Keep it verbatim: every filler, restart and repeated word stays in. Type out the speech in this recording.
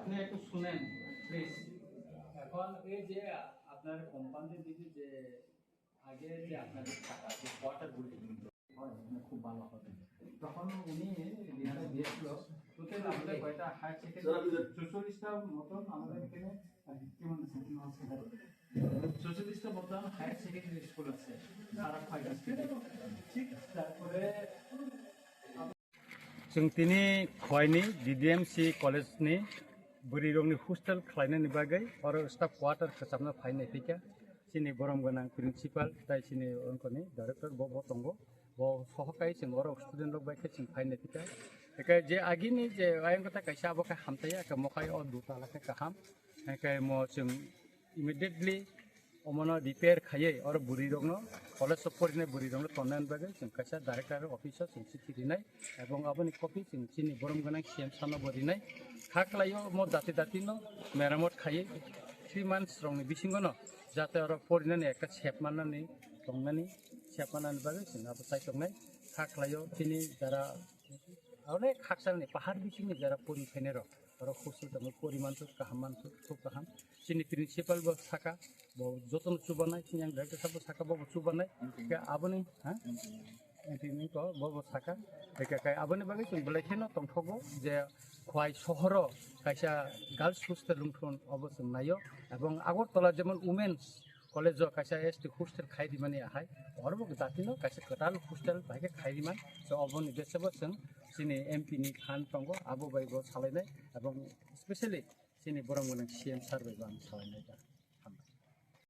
আপনি একটু শুনেন, প্লিজ। এখন এই যে আপনার কোম্পানির দিকে যে আগে যে আপনার টাকা, যে কোয়ার্টারগুলি হয়, মানে খুব ভালো হবে। তখন উনি লেটার দিয়েছিল, টোটাল আমাদের কয়টা হায়ার সেকেন্ডারি, ছেচল্লিশটা মতন আমাদের এখানে, আহ, কি বলছে, কি বলছে? ছেচল্লিশটা মতন হায়ার সেকেন্ডারি স্কুল আছে, সারা খোয়াই ডিস্ট্রিক্টে। ঠিক, তারপরে Chwng tini Khwaini D D M C college ni bwrwi rokni hostel khlainani bagwi oro staff quarter kwchapna phai nai phika. Chini borom gwnang principal tai chini ongkoni director bo, bo tongo. Bo sohokai chwng oro student rok bai khe chwng phai nai phika. Ekai je agini je ayang kota kaisa abo khe hamtaiya, khe mokhai o dutala khe kaham. Ekai mo chwng immediately omono repair khaiwi oro bwrwi rokno, college o porinai bwrwi rokno tonnani bagwi chwng kaisa director office o chwng chithi rinai, ebong aboni copy chwng chini borom gwnang C M sir no bo rinai. Kha khlaio mo dati dati no meramot khaiwi three months rokni bisingo no jate oro porinani ekta sep mannani tongnani, sep mannani bagwi chwng abo chai tongnai. Kha khlaio chini jara onek hakchalni pahar bisingni jara pori phainai rok. Oro hostel tongwi pori mansuk, kaham mansuk, khub kaham. Chini principal bo saka, bo jotono chubanai, chini ang director sabo saka, bo bo chubanai. Khe aboni, ha? Entry ni to, bo bo saka. Khe, khe, khe aboni bagwi chwng belai kheno tongthogo je Khwai sohoro kaisa girls hostel lungthon obo chwng naio. Ebong Agartala jemon women's college o kaisa S T hostel khai rimani ahai, oro bo jatino kaisa kwtal hostel bai khe khai riman. So oboni bese bo chwng chini M P ni phan tongo, abo bai bo salainai, ebong specially chini borom gwnang C M sir bai bo ang salainai da.